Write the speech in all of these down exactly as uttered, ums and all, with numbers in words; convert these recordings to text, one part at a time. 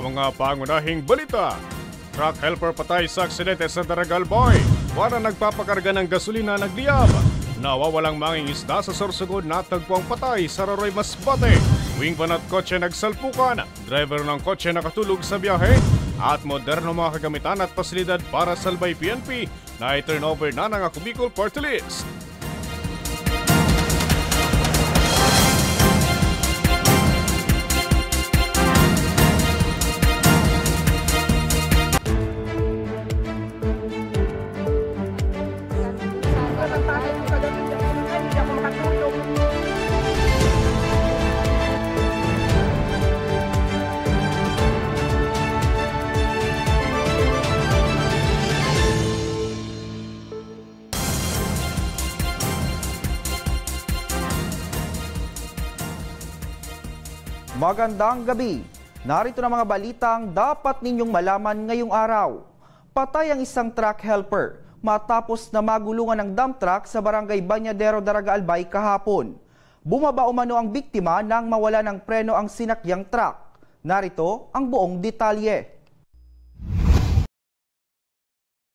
Mga pangunahing balita. Truck helper patay sa aksidente sa Daraga Albay. Wala nagpapakarga ng gasolina, nagliyab. Nawawalang mangingisda sa Sorsogon, natagpuang patay sa Roroy, Masbate. Wing van at kotse nagsalpukan. Driver ng kotse nakatulog sa biyahe. At moderno mga kagamitan at pasilidad para sa Albay P N P. Na-turnover na ng Ako Bicol Party List. Magandang gabi. Narito na mga balitang dapat ninyong malaman ngayong araw. Patay ang isang truck helper matapos na magulungan ng dump truck sa Barangay Bañadero, Daraga Albay kahapon. Bumaba umano ang biktima nang mawala ng preno ang sinakyang truck. Narito ang buong detalye.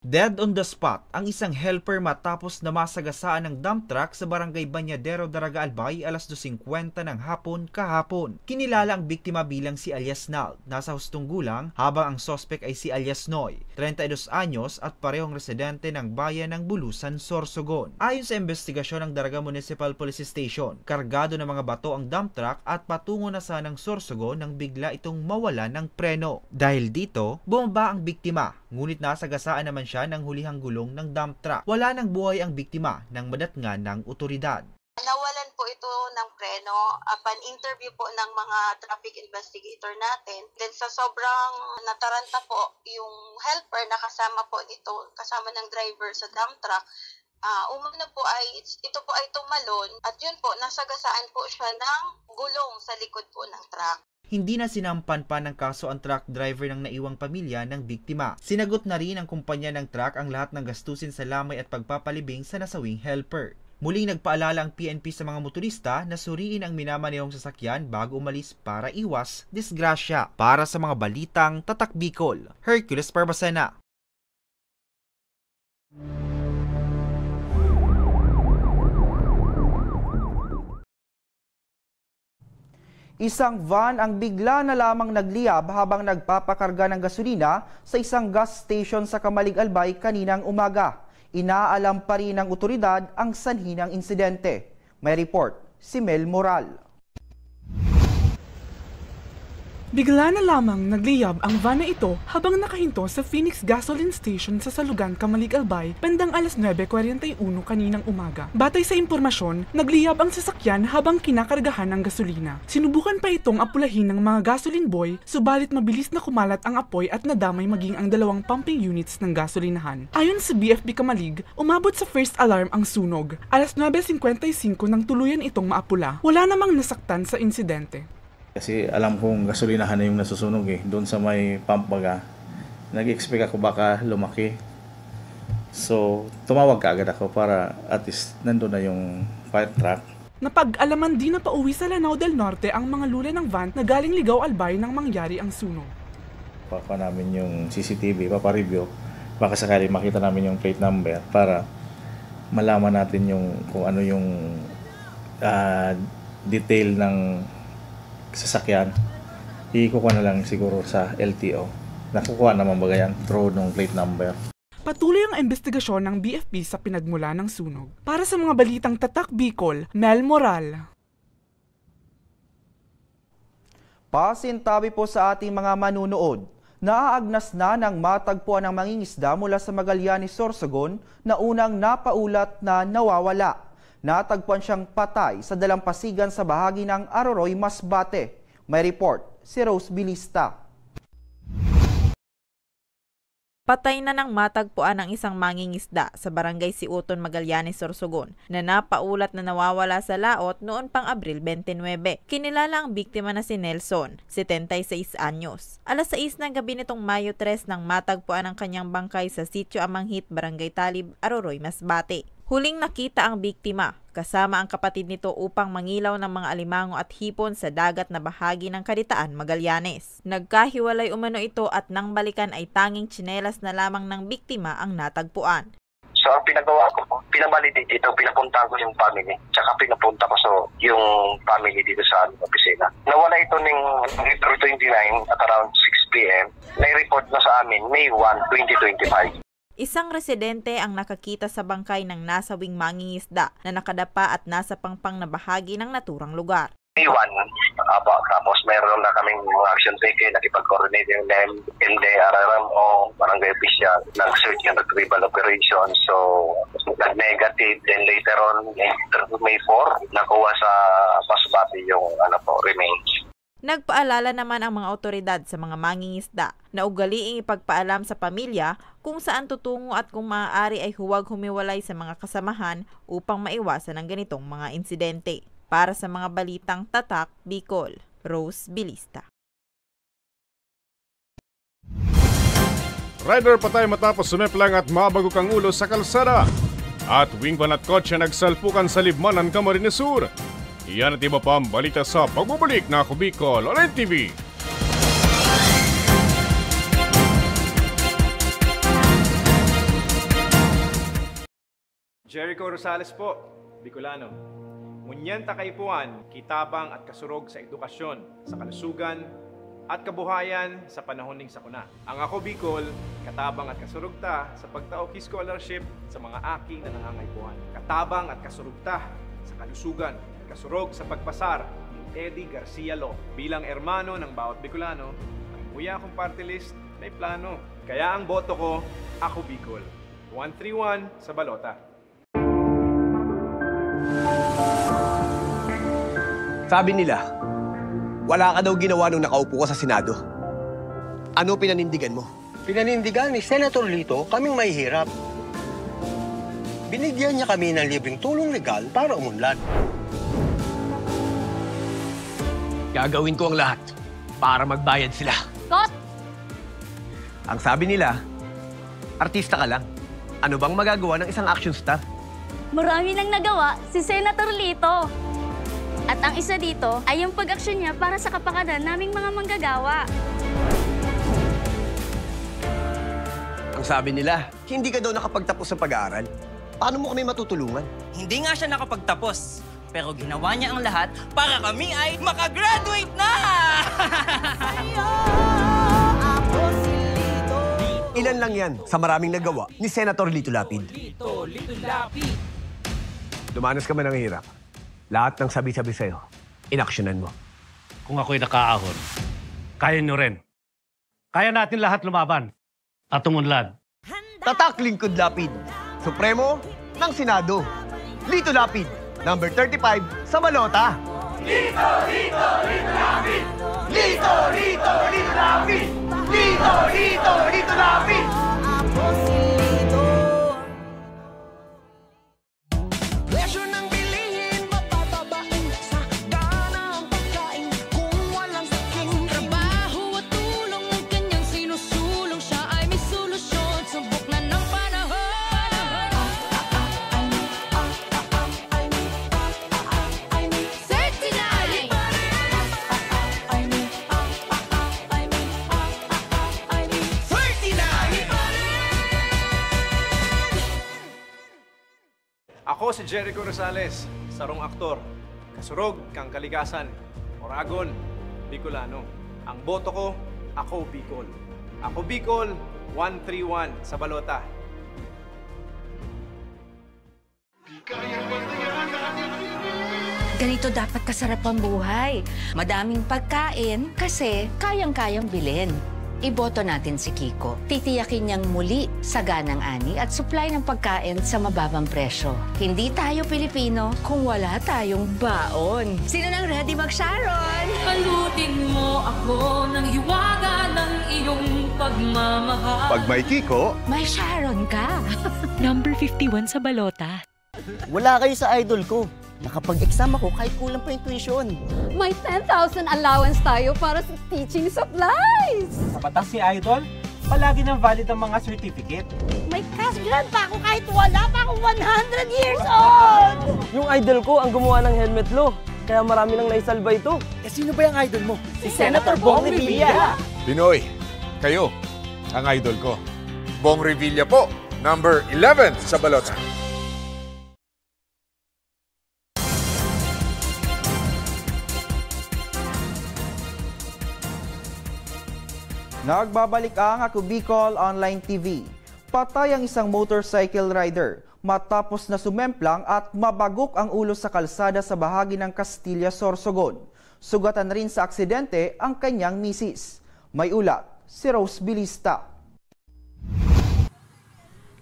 Dead on the spot ang isang helper matapos na masagasaan ng dump truck sa Barangay Bañadero, Daraga Albay, alas dos singkwenta ng hapon kahapon. Kinilala ang biktima bilang si alias Nald. Nasa hustong gulang, habang ang suspek ay si alias Noy, treinta y dos anyos at parehong residente ng bayan ng Bulusan, Sorsogon. Ayon sa investigasyon ng Daraga Municipal Police Station, kargado ng mga bato ang dump truck at patungo na sanang Sorsogon nang bigla itong mawala ng preno. Dahil dito, bumaba ang biktima. Ngunit nasagasaan naman siya ng hulihang gulong ng dump truck. Wala nang buhay ang biktima nang madatngan ng otoridad. Nawalan po ito ng preno upon interview po ng mga traffic investigator natin. Then sa sobrang nataranta po yung helper na kasama po nito, kasama ng driver sa dump truck, ah, umano po ay, ito po ay tumalon at yun po, nasagasaan po siya ng gulong sa likod po ng truck. Hindi na sinampan pa ng kaso ang truck driver ng naiwang pamilya ng biktima. Sinagot na rin ng kumpanya ng truck ang lahat ng gastusin sa lamay at pagpapalibing sa nasawing helper. Muling nagpaalala ang P N P sa mga motorista na suriin ang minamanehong sasakyan bago umalis para iwas disgrasya. Para sa mga balitang Tatak Bicol, Hercules Barbacena. Isang van ang bigla na lamang nagliyab habang nagpapakarga ng gasolina sa isang gas station sa Camalig, Albay kaninang umaga. Inaalam pa rin ng otoridad ang sanhi ng insidente. May report si Mel Moral. Bigla na lamang nagliyab ang van na ito habang nakahinto sa Phoenix Gasoline Station sa Salugan, Camalig, Albay, bandang alas nuebe kwarenta y uno kaninang umaga. Batay sa impormasyon, nagliyab ang sasakyan habang kinakargahan ng gasolina. Sinubukan pa itong apulahin ng mga gasoline boy, subalit mabilis na kumalat ang apoy at nadamay maging ang dalawang pumping units ng gasolinahan. Ayon sa B F P Camalig, umabot sa first alarm ang sunog. Alas nuebe singkwenta y singko nang tuluyan itong maapula. Wala namang nasaktan sa insidente. Kasi alam kong gasolinahan na yung nasusunog eh, doon sa may pump baga. Nag-expect ako baka lumaki. So, tumawag kaagad ako para at least nandun na yung fire truck. Napag-alaman din na pauwi sa Lanao del Norte ang mga lula ng van na galing Ligao, Albay nang mangyari ang sunog. Pakuha namin yung C C T V, papareview. Baka sakali makita namin yung plate number para malaman natin yung kung ano yung, ah, detail ng sasakyan. Ikukuha na lang siguro sa L T O. Nakukuha naman ba yan through nung plate number? Patuloy ang imbestigasyon ng B F P sa pinagmula ng sunog. Para sa mga balitang Tatak Bicol, Mel Moral. Pasintabi po sa ating mga manunood, naaagnas na ng matagpuan ng mangingisda mula sa Magallanes, Sorsogon na unang napaulat na nawawala. Natagpuan siyang patay sa dalampasigan sa bahagi ng Aroroy, Masbate. May report si Rose Bilista. Patay na nang matagpuan ang isang mangingisda sa Barangay Siuton, Magallanes, Sorsogon, na napaulat na nawawala sa laot noon pang Abril twenty-nine. Kinilala ang biktima na si Nelson, setenta y seis anyos. Alas sais ng gabi nitong Mayo tres nang matagpuan ang kanyang bangkay sa Sitio Amanghit, Barangay Talib, Aroroy, Masbate. Huling nakita ang biktima, kasama ang kapatid nito upang mangilaw ng mga alimango at hipon sa dagat na bahagi ng Caditaan, Magallanes. Nagkahiwalay umano ito at nang balikan ay tanging tsinelas na lamang ng biktima ang natagpuan. So, ang pinagawa ko, pinabalidate ito, pinapunta ko yung family, tsaka pinapunta ko so, yung family dito sa aming opisina. Nawala ito ning April twenty-nine at around six p m. May report na sa amin, May one, twenty twenty-five. Isang residente ang nakakita sa bangkay ng nasawing mangingisda na nakadapa at nasa pangpang na bahagi ng naturang lugar. Iwan. Apo, tapos meron na kaming mga action taken, nakipag-coordinate yung M D R R M O, barangay official, nag-search and retrieval operation. So, nag-negative. Then later on, May four, nakuha sa Masbate yung, ano po, remains. Nagpaalala naman ang mga awtoridad sa mga mangingisda na ugaliing ipagpaalam sa pamilya kung saan tutungo at kung maaari ay huwag humiwalay sa mga kasamahan upang maiwasan ang ganitong mga insidente. Para sa mga balitang Tatak Bicol, Rose Bilista. Rider patay matapos sumeplang at mabagok ang ulo sa kalsada. At wingman at kotse nagsalpukan sa Libmanan, Camarines Sur. Iyan at iba pang balita sa pagbabalik na Ako Bicol Online T V. Jericho Rosales po, Bicolano. Ngunyan ta kaipuhan, kitabang at kasurog sa edukasyon, sa kalusugan, at kabuhayan sa panahon ning sakuna. Ang Ako Bicol, katabang at kasurog ta sa pagtao ki scholarship sa mga aki na nangangaipuhan. Katabang at kasurog ta sa kalusugan, kasurog sa pagpasar ni Eddie Garcia Law. Bilang hermano ng bawat Bicolano, ang Muya Akong Party List may plano. Kaya ang boto ko, Ako Bicol. One three one sa balota. Sabi nila, wala ka daw ginawa nung nakaupo ka sa Senado. Ano pinanindigan mo? Pinanindigan ni Senator Lito kaming mahihirap. Binigyan niya kami ng libreng tulong legal para umunlad. Gagawin ko ang lahat para magbayad sila. Kot! Ang sabi nila, artista ka lang. Ano bang magagawa ng isang action star? Marami nang nagawa si Senator Lito. At ang isa dito ay yung pag-aksyon niya para sa kapakanan naming mga manggagawa. Ang sabi nila, hindi ka daw nakapagtapos sa pag-aaral. Paano mo kami matutulungan? Hindi nga siya nakapagtapos, pero ginawa niya ang lahat para kami ay makagraduate na! Ilan lang yan sa maraming nagawa ni Senator Lito Lapid. Dumanas ka man ng hirap, lahat ng sabi-sabi sa'yo, inaksyonan mo. Kung ako'y nakaahon, kaya nyo rin. Kaya natin lahat lumaban at umunlad. Tatak Lingkod Lapid, Supremo ng Senado. Lito Lapid, number thirty-five sa balota. Lito, Lito, Lito Lapid! Lito, Lito, Lito Lapid! Lito, Lito, Lito Lapid! Ako si Lito. Presyo ng bilihin, mabababa ang sa gana ang pagkain kung walang saking. Trabaho at tulong ng kanyang sinusulong, siya ay may solusyon. Subok na ng panahon. Thirty-nine! Thirty-nine! Ako si Jericho Rosales, sarong aktor, kasurog kan kalikasan, Oragon, Bicolano. Ang boto ko, Ako Bicol. Ako Bicol, one three one sa balota. Ganito dapat kasarap ang buhay. Madaming pagkain kasi kayang-kayang bilhin. Iboto natin si Kiko. Titiyakin niyang muli saganang ani at supply ng pagkain sa mababang presyo. Hindi tayo Pilipino kung wala tayong baon. Sino nang ready mag-Sharon? Halutin mo ako ng hiwaga ng iyong pagmamahal. Pag may Kiko, may Sharon ka. Number fifty-one sa balota. Wala kayo sa idol ko. Nakapag-exam ako kahit kulang pa yung tuition. May ten thousand allowance tayo para sa teaching supplies! Sa batas si Idol, Palagi nang valid ang mga certificate. May cash grant pa ako kahit wala pa akong one hundred years old! Yung idol ko ang gumawa ng helmet law, kaya marami nang naisalba ito. Eh, sino ba yung idol mo? Si Senator Bong Revilla. Pinoy, kayo ang idol ko. Bong Revilla po, number eleven sa balota. Nagbabalik ang Ako Bicol Online T V. Patay ang isang motorcycle rider matapos na sumemplang at mabagok ang ulo sa kalsada sa bahagi ng Castilla, Sorsogon. Sugatan rin sa aksidente ang kanyang misis. May ulat si Rose Bilista.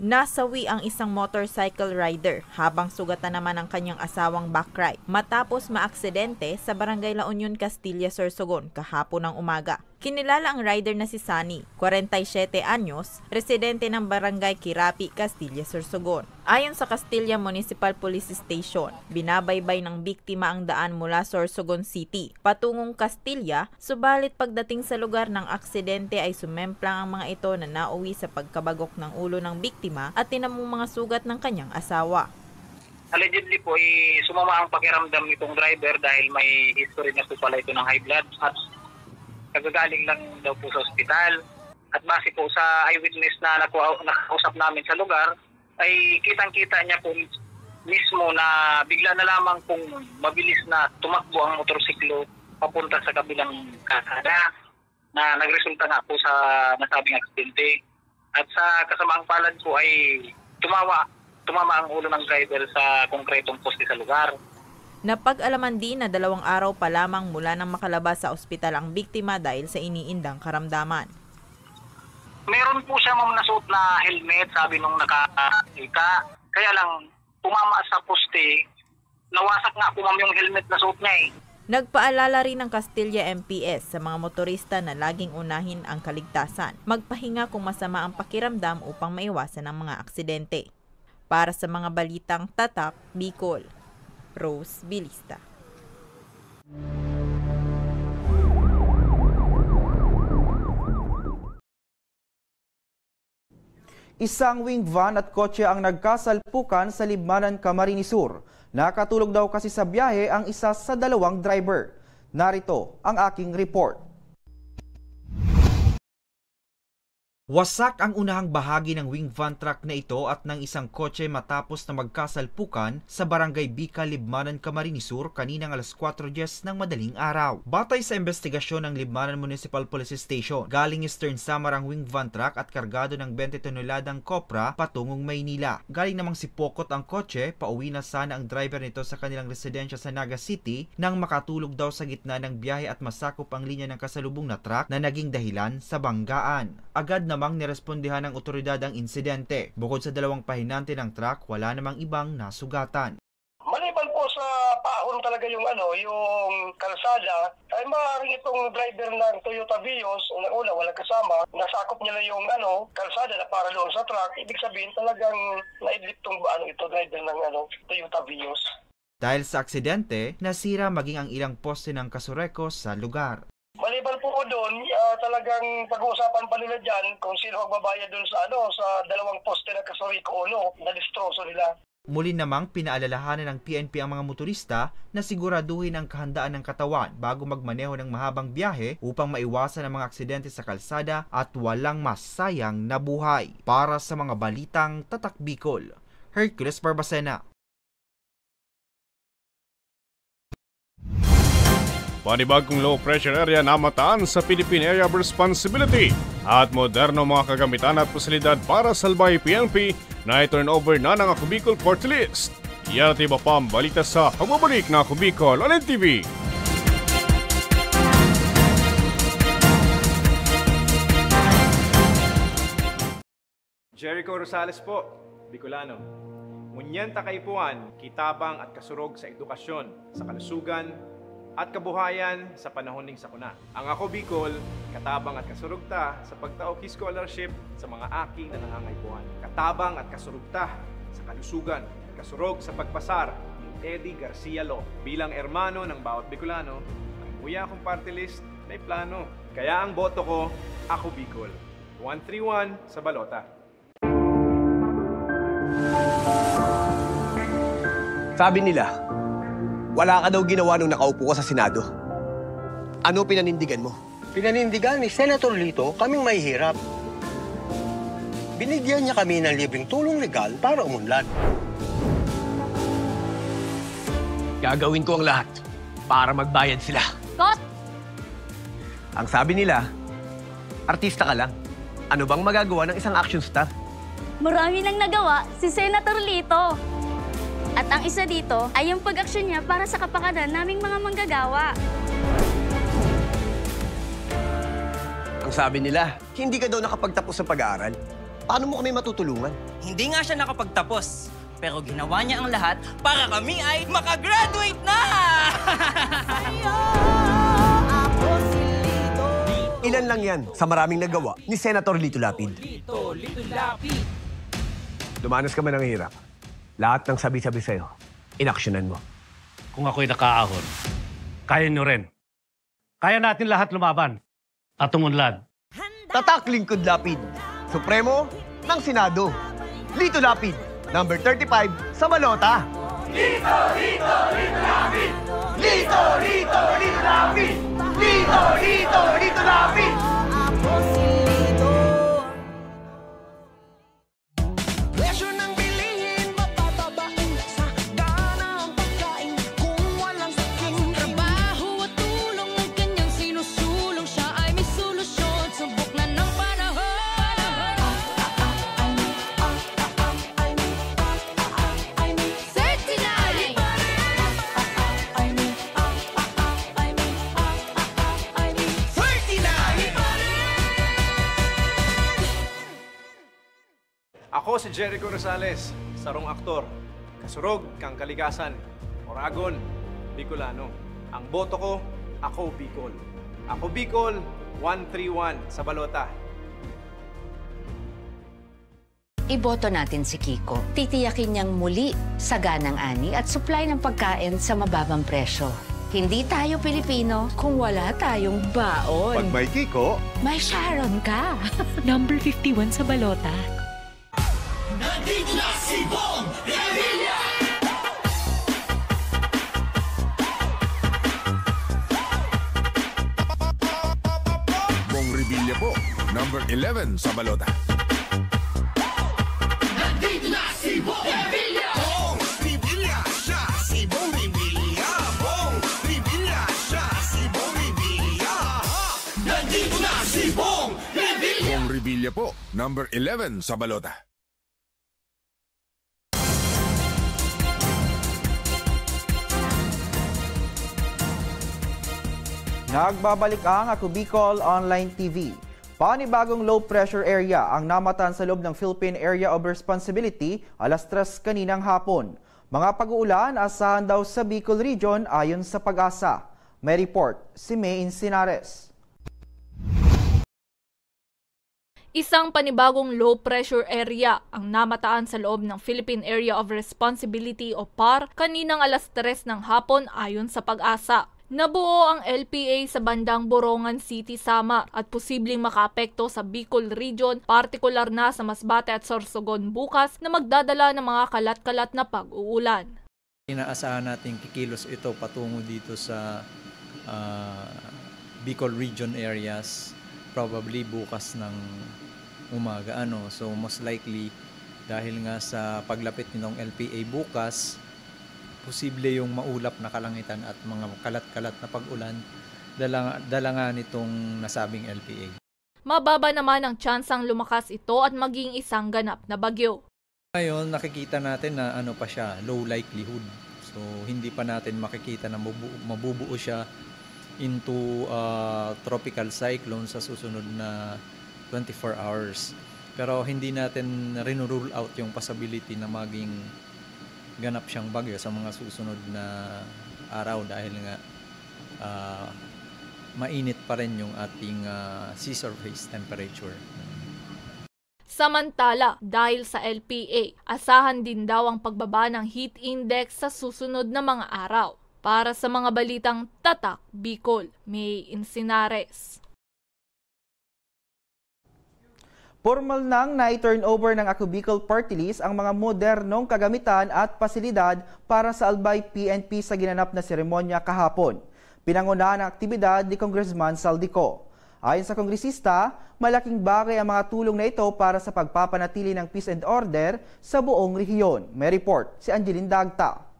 Nasawi ang isang motorcycle rider habang sugatan naman ang kanyang asawang backride matapos maaksidente sa Barangay La Union, Castilla, Sorsogon kahapon ng umaga. Kinilala ang rider na si Sunny, kwarenta y siyete anyos, residente ng Barangay Kirapi, Castilla, Sorsogon. Ayon sa Castilla Municipal Police Station, binabaybay ng biktima ang daan mula Sorsogon City patungong Castilla, subalit pagdating sa lugar ng aksidente ay sumemplang ang mga ito na nauwi sa pagkabagok ng ulo ng biktima at tinamong mga sugat ng kanyang asawa. Allegedly po, eh, sumama ang pakiramdam nitong driver dahil may history na po pala ito ng high blood at kagagaling lang daw po sa ospital. At base po sa eyewitness na nakuha, nakausap namin sa lugar, ay kitang-kita niya po mismo na bigla na lamang pong mabilis na tumakbo ang motorsiklo papunta sa kabilang kalsada na nagresulta nga po sa nasabing aksidente. At sa kasamaang palad po ay tumawa, tumama ang ulo ng driver sa konkretong poste sa lugar. Napag-alaman din na dalawang araw pa lamang mula nang makalabas sa ospital ang biktima dahil sa iniindang karamdaman. Meron po siya, ma'am, nasuot na helmet, sabi nung nakakita. Kaya lang, tumama sa poste, nawasak nga po, ma'am, yung helmet na suot niya eh. Nagpaalala rin ang Castilla M P S sa mga motorista na laging unahin ang kaligtasan, magpahinga kung masama ang pakiramdam upang maiwasan ang mga aksidente. Para sa mga balitang Tatak Bicol, Rose Bilista. Isang wing van at kotse ang nagkasalpukan sa Libmanan, Camarines Sur. Nakatulog daw kasi sa biyahe ang isa sa dalawang driver. Narito ang aking report. Wasak ang unahang bahagi ng wing van truck na ito at ng isang kotse matapos na magkasalpukan sa Barangay Bica, Libmanan, Camarines Sur kaninang alas kwatro dyes ng madaling araw. Batay sa imbestigasyon ng Libmanan Municipal Police Station, galing Eastern Samar ang wing van truck at kargado ng bente toneladang kopra patungong Maynila. Galing namang Sipocot ang kotse, pauwi na sana ang driver nito sa kanilang residensya sa Naga City nang makatulog daw sa gitna ng biyahe at masakop ang linya ng kasalubong na truck na naging dahilan sa banggaan. Agad namang nirespondihan ng otoridad ang insidente. Bukod sa dalawang pahinante ng truck, wala namang ibang nasugatan. Maliban po sa paahon talaga yung ano, yung kalsada, ay maaaring itong driver ng Toyota Vios, unang-una, walang kasama, nasakop niya na yung ano, kalsada na para doon sa truck, ibig sabihin talagang naidlip tong ano ito, driver ng ano, Toyota Vios. Dahil sa aksidente, nasira maging ang ilang poste ng Casureco sa lugar. Maliban po doon, ah, talagang pag-uusapan pa nila dyan kung sino magbabayad doon sa ano, sa dalawang poste ng Casureco uno na distroso nila. Muli namang pinaalalahanan ng P N P ang mga motorista na siguraduhin ang kahandaan ng katawan bago magmaneho ng mahabang biyahe upang maiwasan ang mga aksidente sa kalsada at walang masayang na buhay. Para sa mga balitang Tatak Bicol, Hercules Barbacena. Panibagong low pressure area na mataan sa Philippine Area of Responsibility at moderno mga kagamitan at pasilidad para sa Albay P N P na i-turn over na ng Ako Bicol Party List. Yan at iba pa ang balita sa pagbabalik na Ako Bicol Online T V. Jericho Rosales po, Bicolano. Ngunyan ta kaipuhan, kitabang at kasurog sa edukasyon, sa kalusugan, at kabuhayan sa panahon ning sakuna. Ang Ako Bicol, katabang at kasurog ta sa pagtao ki scholarship sa mga aki na nangangaipuhan. Katabang at kasurog ta sa kalusugan, kasurog sa pagpasar ni Eddie Garcia Law. Bilang hermano ng bawat Bicolano, ang Muya Akong Party List may plano. Kaya ang boto ko, Ako Bicol. One three one sa balota. Sabi nila, wala ka daw ginawa nung nakaupo ka sa Senado. Ano pinanindigan mo? Pinanindigan ni Senator Lito kaming mahihirap. Binigyan niya kami ng libreng tulong legal para umunlad. Gagawin ko ang lahat para magbayad sila. Kot! Ang sabi nila, artista ka lang. Ano bang magagawa ng isang action star? Marami nang nagawa si Senator Lito. At ang isa dito ay yung pag-aksyon niya para sa kapakanan naming mga manggagawa. Ang sabi nila, hindi ka daw nakapagtapos sa pag-aaral. Paano mo kami matutulungan? Hindi nga siya nakapagtapos, pero ginawa niya ang lahat para kami ay makagraduate na! Ilan lang yan sa maraming nagawa ni Senator Lito Lapid. Dumanas ka man ng hirap, lahat ng sabi-sabi sa'yo, inaksyonan mo. Kung ako'y nakaahon, kaya nyo rin. Kaya natin lahat lumaban at umunlad. Tatak Lingkod Lapid, Supremo ng Senado. Lito Lapid, number thirty-five sa balota. Lito, Lito, Lito Lapid! Lito, Lito, Lito Lapid! Lito, Lito, Lito Lapid! Presyo ng bilihin, mabababa ang lasa. Gana ang pagkain kung walang saking. Trabaho at tulong ng kanyang sinusulong, siya ay may solusyon. Subok na ng panahon. Thirty-nine! Thirty-nine! Ako si Jericho Rosales, sarong aktor, kasurog kan kalikasan, Oragon, Bicolano. Ang boto ko, Ako Bicol. Ako Bicol, one three one sa balota. Iboto natin si Kiko. Titiyakin niyang muli, saganang ani at supply ng pagkain sa mababang presyo. Hindi tayo Pilipino kung wala tayong baon. Pag may Kiko, may Sharon ka. Number fifty-one sa balota. Nandito na si Bong Revilla! Bong Revilla po, number eleven sa balota. Nandito na si Bong Revilla! Bong Revilla siya, si Bong Revilla. Bong Revilla siya, si Bong Revilla. Nandito na si Bong Revilla! Bong Revilla po, number eleven sa balota. Nagbabalik ang Ako Bicol Online T V. Panibagong low pressure area ang namatan sa loob ng Philippine Area of Responsibility alas tres kaninang hapon. Mga pag-uulan asahan daw sa Bicol Region ayon sa PAGASA. May report si May Insinares. Isang panibagong low pressure area ang namataan sa loob ng Philippine Area of Responsibility o PAR kaninang alas tres ng hapon ayon sa PAGASA. Nabuo ang L P A sa bandang Borongan City, Samar, at posibleng makaapekto sa Bicol Region, partikular na sa Masbate at Sorsogon bukas, na magdadala ng mga kalat-kalat na pag-uulan. Inaasahan natin kikilos ito patungo dito sa, ah, Bicol Region areas, probably bukas ng umaga, ano. So, most likely, dahil nga sa paglapit nitong L P A bukas, posible yung maulap na kalangitan at mga kalat-kalat na pag-ulan, dala, dala nga nitong nasabing L P A. Mababa naman ang tsansang lumakas ito at maging isang ganap na bagyo. Ngayon, nakikita natin na ano pa siya, low likelihood. So, hindi pa natin makikita na mabu-, mabubuo siya into, ah, tropical cyclone sa susunod na twenty-four hours. Pero hindi natin rinu-rule out yung possibility na maging ganap siyang bagyo sa mga susunod na araw dahil nga, ah, mainit pa rin yung ating, ah, sea surface temperature. Samantala, dahil sa L P A, asahan din daw ang pagbaba ng heat index sa susunod na mga araw. Para sa mga balitang Tatak Bicol, May Insinares. Pormal nang nai-turnover ng Ako Bicol Party List ang mga modernong kagamitan at pasilidad para sa Albay P N P sa ginanap na seremonya kahapon. Pinangunahan ang aktibidad ni Congressman Zaldy Co. Ayon sa kongresista, malaking bagay ang mga tulong na ito para sa pagpapanatili ng peace and order sa buong rehiyon. May report si Angeline Dagta.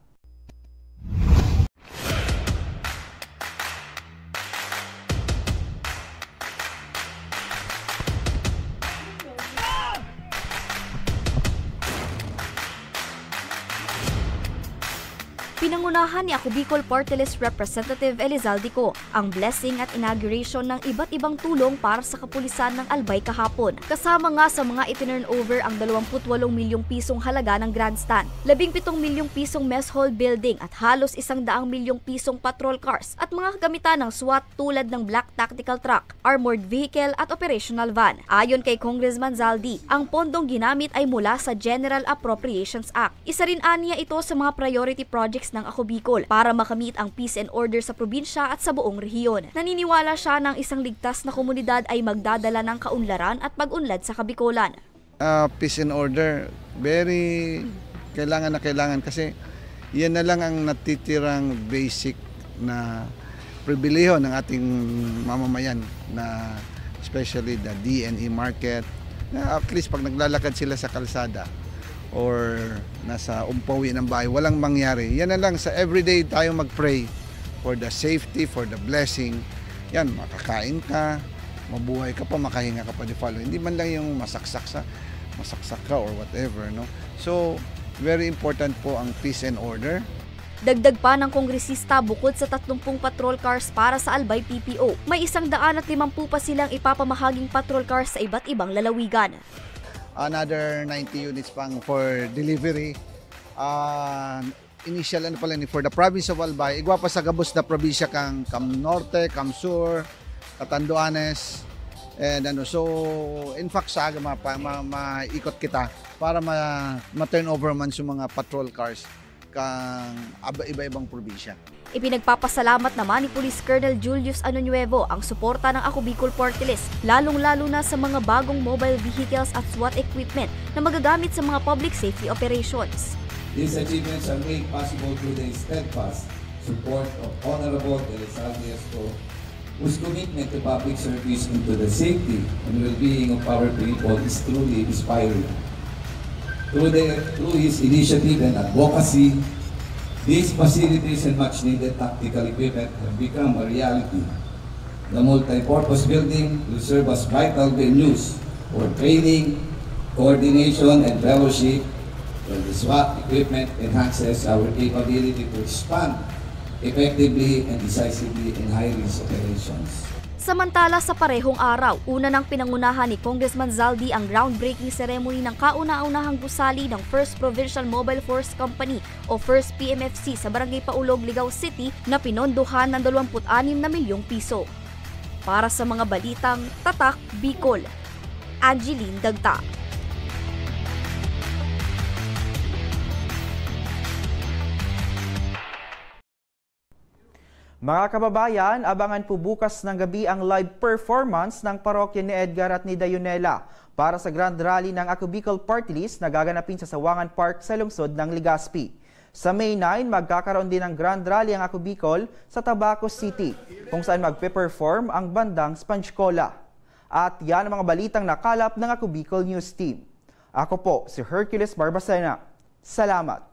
Pinangunahan ni Ako Bicol Party List Representative Elizalde Co ang blessing at inauguration ng iba't ibang tulong para sa kapulisan ng Albay kahapon. Kasama nga sa mga itinurn over ang dalawampu't walong milyong pisong halaga ng grandstand, labing pitong milyong pisong mess hall building at halos isang daang milyong pisong patrol cars at mga kagamitan ng SWAT tulad ng black tactical truck, armored vehicle at operational van. Ayon kay Congressman Zaldy, ang pondong ginamit ay mula sa General Appropriations Act. Isa rin aniya ito sa mga priority projects ng Ako Bicol para makamit ang peace and order sa probinsya at sa buong rehiyon. Naniniwala siya na ang isang ligtas na komunidad ay magdadala ng kaunlaran at pag-unlad sa Kabikolan. Ah, peace and order, very kailangan na kailangan kasi yan na lang ang natitirang basic na pribilehiyo ng ating mamamayan, na especially the D N E market, na at least pag naglalakad sila sa kalsada or nasa umpawi ng bahay, walang mangyari. Yan na lang, sa everyday tayo mag-pray for the safety, for the blessing. Yan, makakain ka, mabuhay ka pa, makahinga ka pa the following. Hindi man lang yung masaksak sa, masaksak ka or whatever, no? So, very important po ang peace and order. Dagdag pa ng kongresista, bukod sa tatlumpung patrol cars para sa Albay P P O, may isang daan at limampu pa silang ipapamahaging patrol cars sa iba't ibang lalawigan. Another ninety units pang for delivery. Ah, initial ano pala ni, for the province of Albay, igwa pa sa gabos na probinsya kang Cam Norte, Cam Sur, Catanduanes, and ano. So, in fact, sa aga ma, ma, maikot kita para ma, ma-turn over man sa mga patrol cars kang aba- iba-ibang probinsya. Ipinagpapasalamat naman ni Police Colonel Julius Añoñuevo ang suporta ng Ako Bicol Party List, lalong-lalo na sa mga bagong mobile vehicles at SWAT equipment na magagamit sa mga public safety operations. These achievements are made possible through the steadfast support of Honorable Elizalde Esco, whose commitment to public service and to the safety and well-being of our people is truly inspiring. Through, the, through his initiative and advocacy, these facilities and much-needed tactical equipment have become a reality. The multi-purpose building will serve as vital venues for training, coordination, and fellowship, while the SWAT equipment enhances our capability to respond effectively and decisively in high-risk operations. Samantala, sa parehong araw, una nang pinangunahan ni Congressman Zaldy ang groundbreaking ceremony ng kauna-unahang gusali ng First Provincial Mobile Force Company o First P M F C sa Barangay Paulog, Ligao City na pinondohan ng dalawampu't anim na milyong piso. Para sa mga balitang Tatak Bicol, Angeline Dagta. Mga kababayan, abangan po bukas ng gabi ang live performance ng parokya ni Edgar at ni Dayonela para sa Grand Rally ng Ako Bicol Party List na gaganapin sa Sawangan Park sa lungsod ng Legazpi. Sa May nine, magkakaroon din ng Grand Rally ang Ako Bicol sa Tabaco City, kung saan magpe-perform ang bandang Sponge Cola. At yan ang mga balitang nakalap ng Ako Bicol News Team. Ako po si Hercules Barbacena. Salamat!